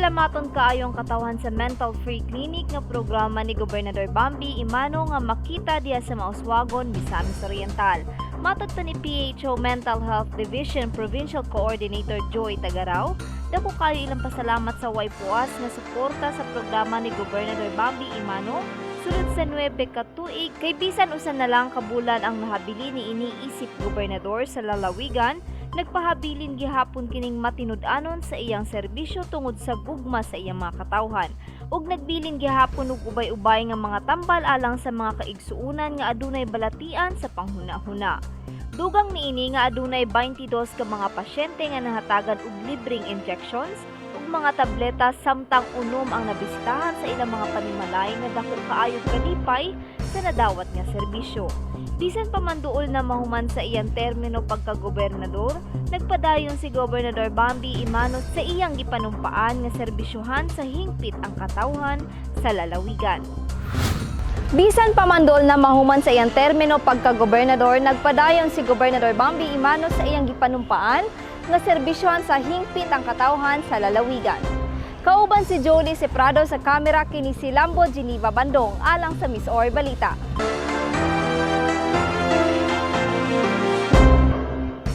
Pasalamaton kaayo ang katawhan sa Mental Free Clinic nga programa ni Gobernador Bambi Emano nga makita diha sa Mauswagon, Misamis Oriental. Matod pa ni PHO Mental Health Division Provincial Coordinator Joy Tagaraw, dako kayo ilang pasalamat sa way puas nga suporta sa programa ni Gobernador Bambi Emano sulod sa 9 ka tuig, kay bisan usa na lang ka bulan ang nahabilin niini isip gobernador sa lalawigan, nagpahabilin gihapon kining matinud-anon sa iyang serbisyo tungod sa gugma sa iyang mga katawhan ug nagbilin gihapon og ubay-ubay nga mga tambal alang sa mga kaigsuonan nga adunay balatian sa panghuna-huna. Dugang niini nga adunay 22 ka mga pasyente nga nahatagan og libreng injections ug mga tableta, samtang 6 ang nabisitahan sa ilang mga panimalay nga dako kaayog kalipay sa nadawat nga serbisyo. Bisan pa man duol na mahuman sa iyang termino pagka-gobernador, nagpadayon si Gobernador Bambi Emano sa iyang gipanumpaan nga serbisyuhan sa hingpit ang katawhan sa lalawigan. Bisan pa man duol na mahuman sa iyang termino pagka-gobernador, nagpadayon si Gobernador Bambi Emano sa iyang gipanumpaan nga serbisyuhan sa hingpit ang katawhan sa lalawigan. Kauban si Jolie Seprado sa kamera, kini si Lambo Geneva Bandong alang sa MisOr Balita.